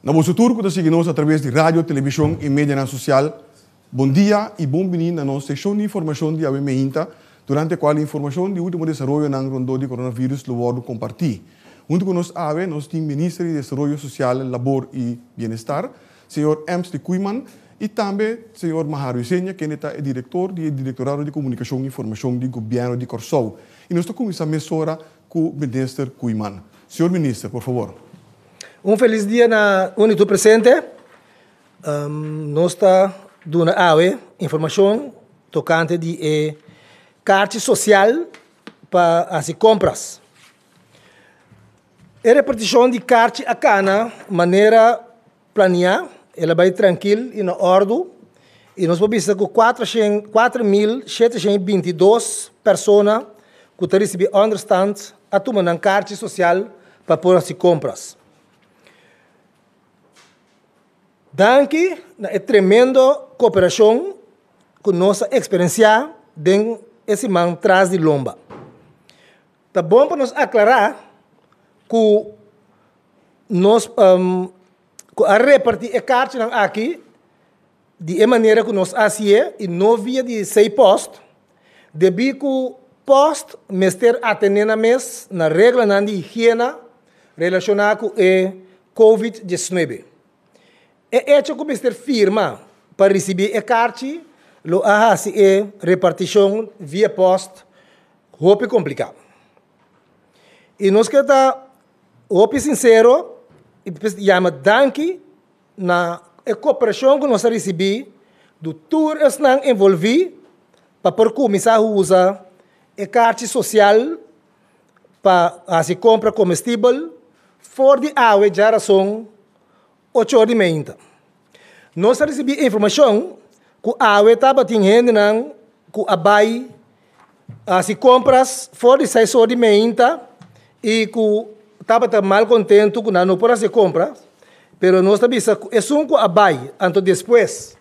Na boso tur ku ta sigui nos atraves di radio, televishon i medianan sosial, bon dia i bon bini na nos seshon di informashon di awe meinta, durante kual informashon di ultimo desaroyonan rondó di coronavirus lo wòrdu kompartí. Huntu ku nos awe nos tin Minister di Desaroyo Sosial, Labor i Bienestar, señor Emsley Koeiman, i tambe señor Mahario Isenia, kende ta e direktor di e Direktorado di Komunikashon i Informashon di Gobièrnu di Kòrsou. I nos ta kuminsá mesora ku Minister Koeiman. Señor Minister, por fabor. Un felis dia na un i tur presente. Nos ta duna awe informashon tokante di e karchi sosial pa hasi kompras. E repartishon di karchi a kana manera planiá, el a bai trankil i na òrdu i nos por bisa ku 4722 persona ku ta risibí ònderstant a tuma nan karchi sosial pa por hasi kompras. Danki na e tremendo koperashon ku nos a eksperensiá den e siman tras di lomba. Ta bon pa nos aklará ku nos ku a repartí e karchinan aki di e manera ku nos a hasié i no via di C-post, debí ku pòst mester atené nan mes na reglanan di higiena relashoná ku e Covid 19. E echo ku mester firma pa risibí e karchi lo a hasi e repartishon via pòst hopi kompliká. I nos ke ta hopi sinsero i yama danki na e koperashon ku nos a risibí di tur esnan envolví pa por kuminsá usa e karchi sosial pa hasi kompra komestibel for di awe djarason ocho or di meinta. Nos a risibí informashon ku awe tabatin hendenan ku a bai hasi kompras for di seis or di meinta i ku tabata mal kontentu ku nan no por hasi e kompra, pero nos ta bisa ku esun ku a bai anto despues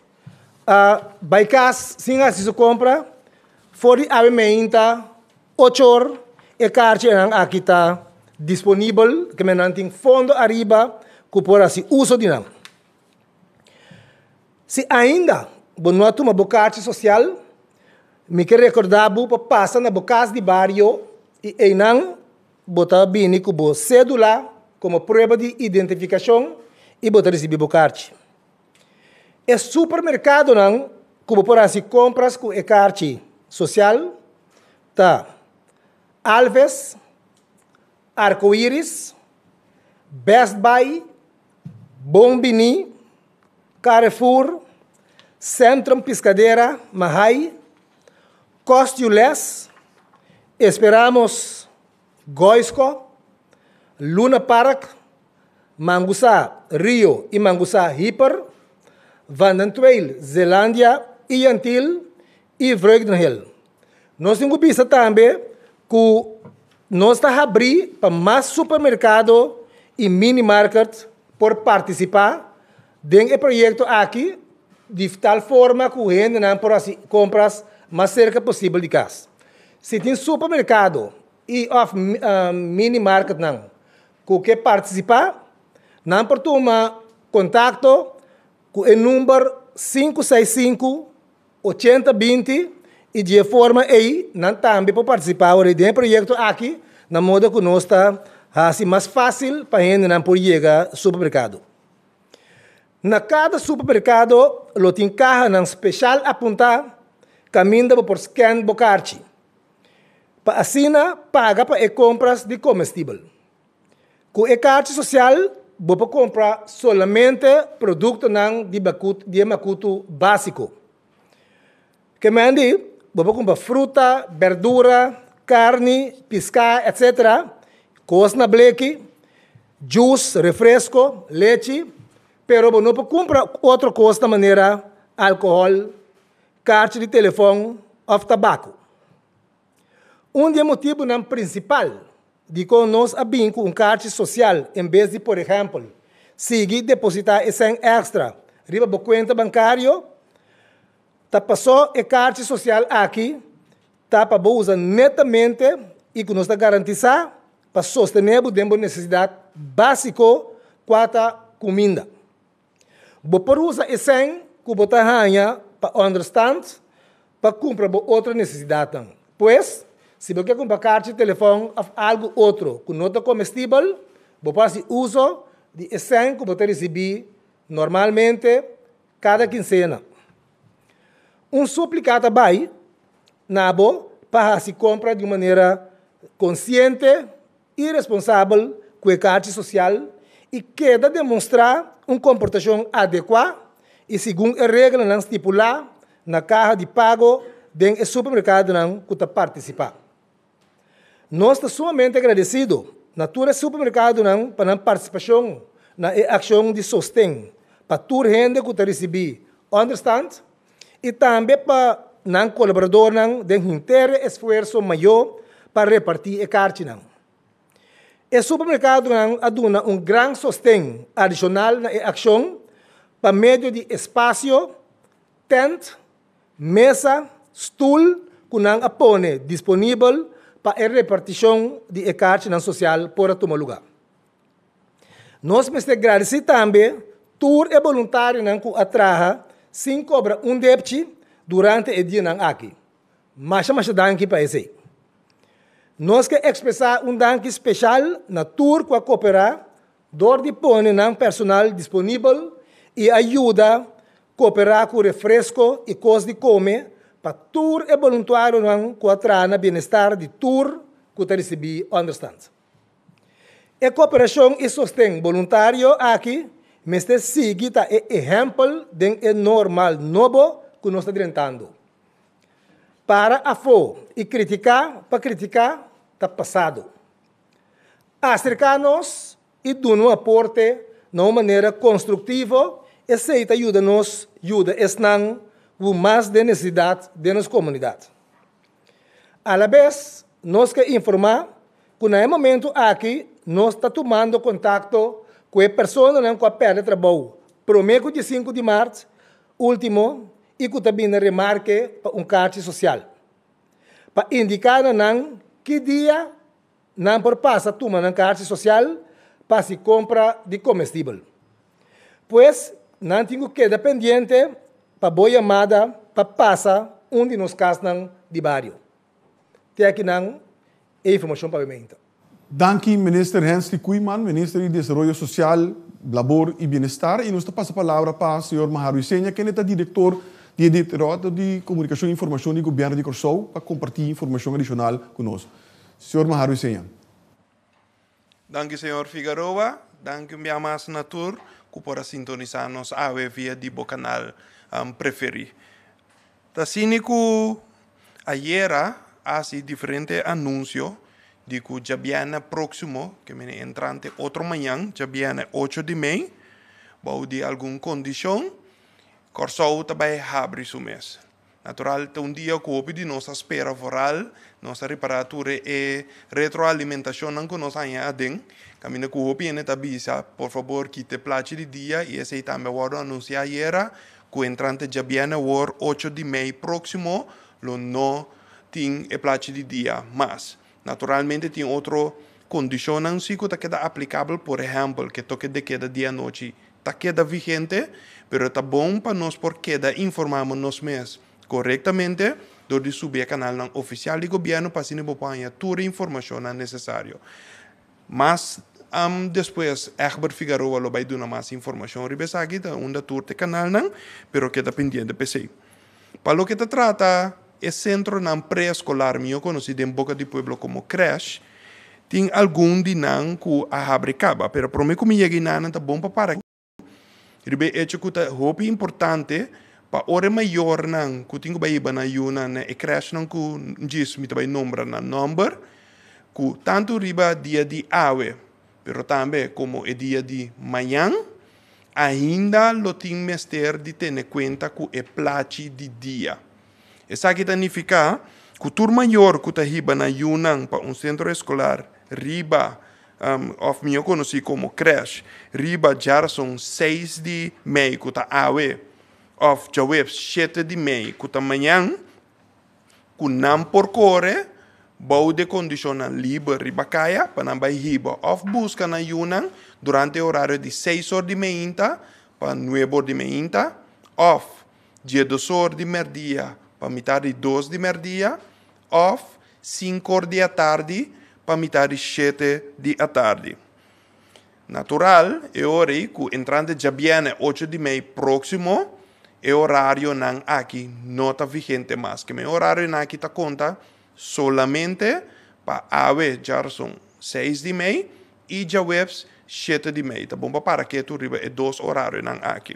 a bai kas sin hasi su kompra for di awe meinta ocho or e karchinan aki ta disponibel, ke men nan tin fondo ariba ku por hasi uso di nan. Si ainda bo no a tuma bo karchi sosial, mi ke rekordá bo pa pasa na bo kas di bario i einan bo ta bini ku bo sédula komo prueba di identifikashon i bo ta risibí bo karchi. E supermerkadonan ku bo por hasi kompras ku e karchi sosial ta Alves, Arcoiris, Best Buy, Bon Biní, Carrefour, Centrum Piscadera, Mahaai, Cost You Less, Esperamos Goisco, Luna Park, Mangusá Rio i Mangusá Hyper, Van den Tweel, Zeelandia i Yantil i Vreugdenhil. Nos tin ku bisa tambe ku nos ta habrí pa mas supermerkado i minimarket por partisipá den e proyekto aki di tal forma ku hendenan por hasi kompras mas serka posibel di kas. Si tin supermerkado i òf minimarketnan ku ke partisipá, nan por tuma kontakto ku e number 565 80 binti i di e forma ei nan tambe por partisipá ora den e proyekto aki na moda ku nos ta hasi mas fásil pa hendenan por yega supermerkado. Na kada supermerkado lo tin kahanan speshal apuntá kaminda bo por skèn bo karchi pa asina paga pa e kompras di komestibel. Ku e karchi sosial bo por kumpra solamente produktonan di di e makutu básiko. Ke men di bo por kumpra fruta, bèrdura, karni, piská etsetera, kos na bleki, djus, refresko, lechi, pero bo no por kumpra otro kos na manera alkohòl, karchi di telefòn òf tabako. Un di e motibunan prinsipal dikon nos a bin ku un karchi sosial en bes di, por ehèmpel, sigui depositá e sèn èkstra riba bo kuenta bankario, ta pasó e karchi sosial aki ta pa bo usa netamente i ku nos ta garantisá pa sostené bo den bo nesesidat básiko kua ta kuminda. Bo por usa e sèn ku bo ta haña pa ònderstant pa kumpra bo otro nesesidatnan. Pues, si bo ke kumpra karchi telefòn òf algu otro ku no ta komestibel, bo por hasi uso di e sèn ku bo ta risibí normalmente kada kinsena. Un súplika ta bai na bo pa hasi kompra di un manera konsiente i responsabel ku e karchi sosial i keda demonstrá un komportashon adekuá i segun e reglanan stipulá na kaha di pago den e supermerkadonan ku ta partisipá. Nos ta sumamente agradesido na tur e supermerkadonan pa nan partisipashon na e akshon di sosten pa tur hende ku ta risibí ònderstant i tambe pa nan kolaboradornan den henter e esfuerso mayó pa repartí e karchinan. E supermerkadonan a duna un gran sosten adishonal na e akshon pa medio di espasio, tènt, mesa, stul ku nan a pone disponibel pa e repartishon di e karchinan sosial por a tuma lugá. Nos mester gradisí tambe tur e boluntarionan ku a traha sin kobra un depchi durante e dianan aki. Masha masha danki pa esei. Nos ke ekspresá un danki speshal na tur ku a koperá dor di pone nan personal disponibel i a yuda koperá ku refresko i kos di kome pa tur e boluntarionan ku a traha na bienestar di tur ku ta risibí ònderstant. E koperashon i sosten boluntario aki mester sigui ta e ehèmpel den e normal nobo ku nos ta drentando. Para afó i kritiká pa kritiká ta pasado. Aserká nos i duna un aporte na un manera konstruktivo, esei ta yuda nos yuda esnan ku mas den nesesidat den nos komunidat. Alabes nos ke informá ku na e momentu aki nos ta tumando kontakto ku e personanan ku a pèrdè trabou promé ku diesinku di mart último i ku ta bini na remarke pa un karchi sosial, pa indiká na nan ki dia nan por pasa tuma nan karchi sosial pa hasi kompra di komestibel. Pues nan tin ku keda pendiente pa bo yamada pa pasa un di nos kasnan di bario. Te akinan e informashon pa Bementa. Danki Minister Hensley Koeiman, Minister di Desaroyo Sosial, Labor i Bienestar i nos ta pasa palabra pa señor Maharu Isenia kende ta Direktor di e Direktorato di Komunikashon i Informashon di Gobièrnu di Kòrsou pa kompartí informashon adishonal ku nos. Señor Maharu Isenia. Danki señor Figaroa, danki un bia mas na tur ku por a sintonisá nos awe via di bo kanal preferí. Ta asina ku ayera a hasi diferente anunsio di ku djabièrnè próksimo, ke mene entrante otro mañan, djabièrnè ocho di mei, bou di algun kondishon, Kòrsou ta bai habri su mes. Natural ta un dia ku hopi di nos a spera vooral nos a ripará tur e retroalimentashonnan ku nos haña aden, kaminda ku hopi hende ta bisa por fabor kita e plachi di dia i esei tambe a wòrdu anunsiá ayera ku entrante djabièrnè awor ocho di mei próksimo lo no tin e plachi di dia mas. Naturalmente tin otro kondishonnan si ku ta keda aplikabel, por ehèmpel ke toke de keda di anochi ta keda vigente, pero ta bon pa nos por keda informá nos mes korektamente dor di subi e kanalnan ofisial di gobièrnu pa asina bo por haña tur e informashonnan nesesario. Mas despues Egbert Figaroa lo bai duna mas informashon riba esaki, ta unda tur ta e kanalnan, pero keda pendiente p'esei. Pa loke ta trata e sentronan preeskolar, mihó konosí den boka di pueblo komo krèsh, tin algun di nan ku a habri kaba, pero promé ku mi yega einan ta bon pa para riba e echo ku ta hopi importante pa ora e mayornan ku tin ku bai hiba nan yunan na e krèshnan ku djis mi ta bai nombra nan nòmber, ku tantu riba dia di awe pero tambe komo e dia di mañan, ainda lo tin mester di tene kuenta ku e plachi di dia. Esaki ta nifiká ku tur mayor ku ta hiba nan yunan pa un sentro eskolar riba òf mihó konosí komo krèsh riba djarason seis di mei ku ta awe òf djaweps shete di mei ku ta mañan, ku nan por kore bou di e kondishonnan liber riba kaya pa nan bai hiba òf buska nan yunan durante e orario di seis or di meinta. pa 9 di mainta, òf 12 di mèrdia pa mitar di 2 di mèrdia, òf 5 di atardi pa mitar di 7 di atardi. Natural, e ora ku entrante djabièrnè 8 di mei próksimo, e orarionan aki no ta vigente mas. Ke men orarionan aki ta konta solamente pa awe djárason 6 di mei i djaweps 7 di mei. Ta bon pa para ketu riba e dos orarionan aki.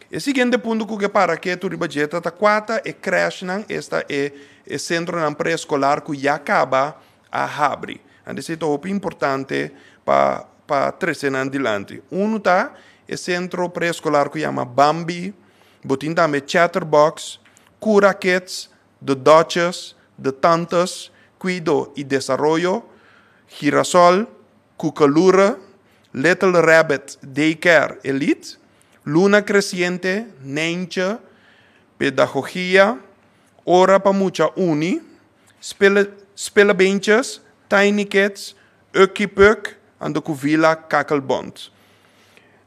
E siguiente punto ku ke para ketu riba dje ta kuata e crèshnan, esta e sentronan preeskolar ku ya kaba a habri. Anto esei ta hopi importante pa trese nan dilanti. Unu ta e sentro preeskolar ku yama Bambi, bo tin tambe Chatterbox, Cura Kids, The Duchess, The Tantes, Cuido y Desaroyo, Girasol, Cucalura, Little Rabbit Daycare Elite, Luna Creciente, Nijntje, Pedagogia, Ora pa Mucha Uni, Spillebeentjes, Tiny Kids, Ukkie Puk, anto ku Villa Kakelbont.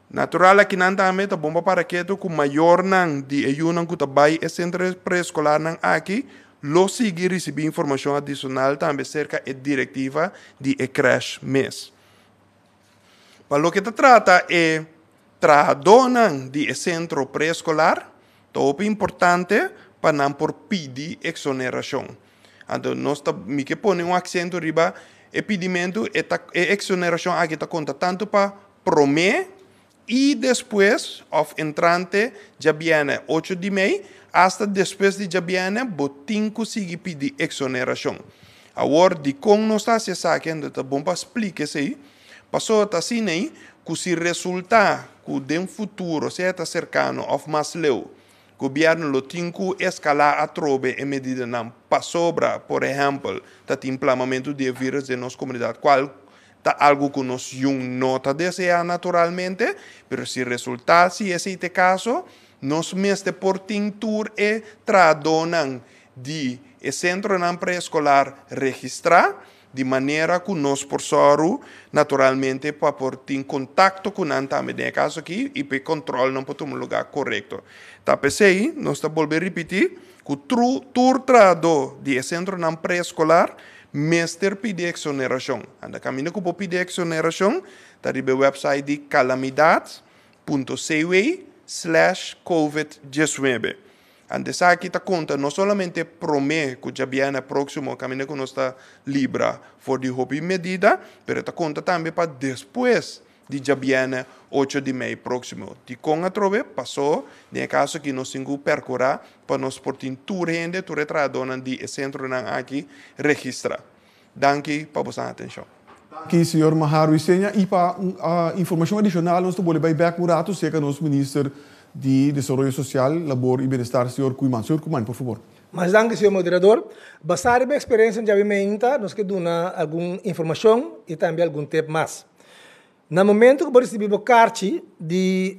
Natural akinan tambe ta bon pa para ketu ku mayornan di e yunan ku ta bai e sentro preeskolarnan aki lo sigui risibí informashon adishonal tambe serka e direktiva di e krèsh mes. Pa loke ta trata e trahadónan di e sentro preeskolar, ta hopi importante pa nan por pidi eksonerashon. Anto nos ta mi ke pone un aksento riba e pidimentu, e ta e eksonerashon aki ta konta tantu pa promé i despues òf entrante djabièrnè 8 di mei asta despues di djabièrnè bo tin ku sigui pidi eksonerashon. Awor dikon nos ta hasi esaki? Anto ta bon pa splika esei. Pasobra ta asina ei ku si resultá ku den futuro, sea ta serkano òf mas leu, gobièrnu lo tin ku eskalá atrobe e medidanan pasobra, por ehèmpel, ta tin plamamentu di e vírùs den nos komunidat, kual ta algu ku nos yun no ta deseá naturalmente, pero si resultá si esei ta e kaso, nos mester por tin tur e trahadónan di e sentronan preeskolar registrá, di manera ku nos por sòru naturalmente pa por tin kontakto ku nan tambe den e kaso aki i pa e kòntròlnan por tuma lugá korekto. Ta p'esei nos ta bolbe ripití ku tur trahadó di e sentronan preeskolar mester pidi eksonerashon. Anda kaminda ku por pidi eksonerashon ta riba e wèpsait di kalamidat.cw/covid19. Ante esaki ta konta no solamente promé ku djabièrnè próksimo kaminda ku nos ta libra for di hopi medida, pero e ta konta tambe pa despues di djabièrnè 8 di mei próksimo. Dikon atrobe? Pasó den e kaso aki nos tin ku perkurá pa nos por tin tur hende, tur e trahadónan di e sentronan aki registrá. Danki pa boso atenshon. Danki señor Maharo Isenia y pa informacion adicional nos ta bolbe bay bek un rato cerca nos Minister di Desaroyo Social, Labor y Bienestar señor Koeiman. Señor Koeiman, por favor. Mas danki señor moderador. Basá riba e experiencia djabi meinta nos ke duna algun informacion y tambe algun tip mas. Na momento ku bo risibí bo karchi di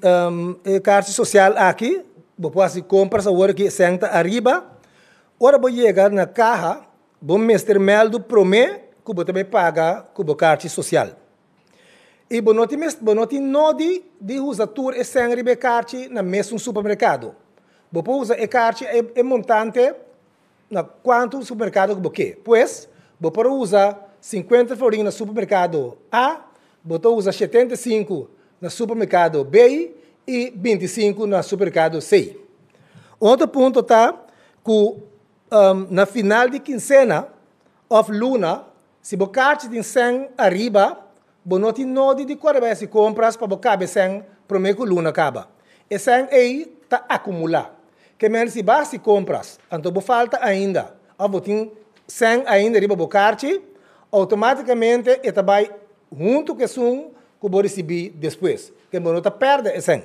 e karchi sosial aki, bo por hasi kompras awor ki e sèn ta ariba. Ora bo yega na kaha, bo mester mèldu promé ku bo ta bai paga ku bo karchi sosial. I bo no tin bo no tin nodi di usa tur e sèn riba e karchi na mesun supermerkado. Bo por usa e karchi e montante na kuantu supermerkado ku bo ke. Pues, bo por usa 50 florin na supermerkado A, bo ta usa 75 na supermerkado B i 25 na supermerkado C. Un otro punto ta ku na final di kinsena òf luna, si bo karchi tin sèn ariba, bo no tin nodi di kore bai hasi kompras pa bo kabe sèn promé ku luna kaba. E sèn ei ta akumulá. Ke men si bo a hasi kompras, anto bo falta ainda òf bo tin sèn ainda riba bo karchi, outomátikamente e ta bai huntu ku esun ku bo risibí despues. Ke bo no ta pèrdè e sèn.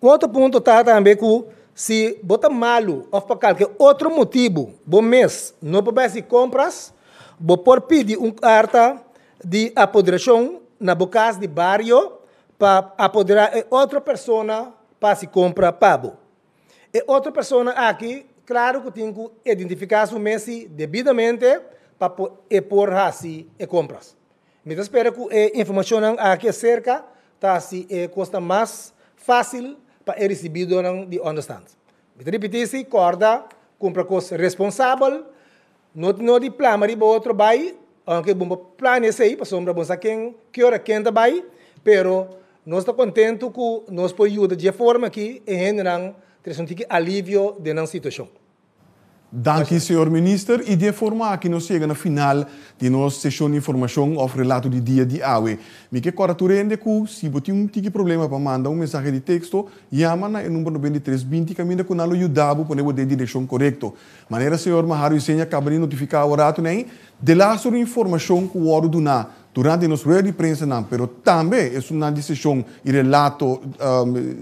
Un otro punto ta tambe ku si bo ta malu òf pa kalke otro motibu bo mes no por bai hasi kompras, bo por pidi un karta di apoderashon na bo kas di bario pa apoderá e otro persona pa hasi kompra pa bo. E otro persona aki klaru ku tin ku identifiká su mes si debidamente pa e por hasi e kompras. Mi ta spera ku e informashonnan aki aserka ta hasi e kosnan mas fásil pa e risibidonan di ònderstant. Mi ta ripití si, kòrda kumpra kos responsabel, no tin no di plama riba otro bai, ounke bo por plania esei pasobra bo sa ken ki ora ken ta bai, pero nos ta kontentu ku nos por yuda dje forma aki e hendenan trese un tiki alivio den nan situashon. Danki señor Minister y di e forma aki nos yega na final di nos sesion di informacion of relato di dia di awe. Mi ke corda tur hende cu si bo tin un tiki problema pa manda un mensahe di texto, yama na e number 93 20 caminda cu nan lo yuda bo pone bo den direccion corecto. Manera señor Mahario Isenia caba di notifica awe rato ney, delaster un informacion cu wordo duna durante nos rueda di prensanan, pero tambe esunnan di sesion y relato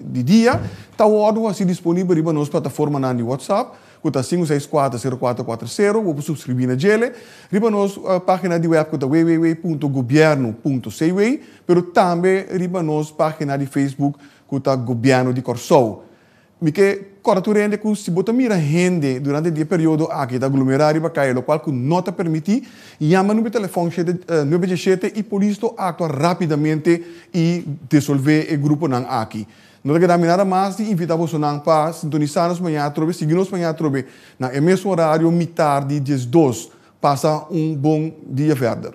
di dia, ta wordo haci disponibel riba nos plataformanan di WhatsApp, cu ta 564 0440, bo por suscribi na djele, riba nos pagina di web cu ta www.gobierno.cw, pero tambe riba nos pagina di Facebook cu ta Gobierno di Corsou. Mi ke corda tur hende cu si bo ta mira hende durante e periodo aki ta aglomera riba caya, locual cu no ta permiti, yama number telefon 977 y polis ta actua rapidamente y disolve e gruponan aki. No ta keda nada mas di invita boso pa sintonisa nos mañan atrobe, sigui nos mañan atrobe na e mesun horario, mitar di 12. Pasa un bon dia verder.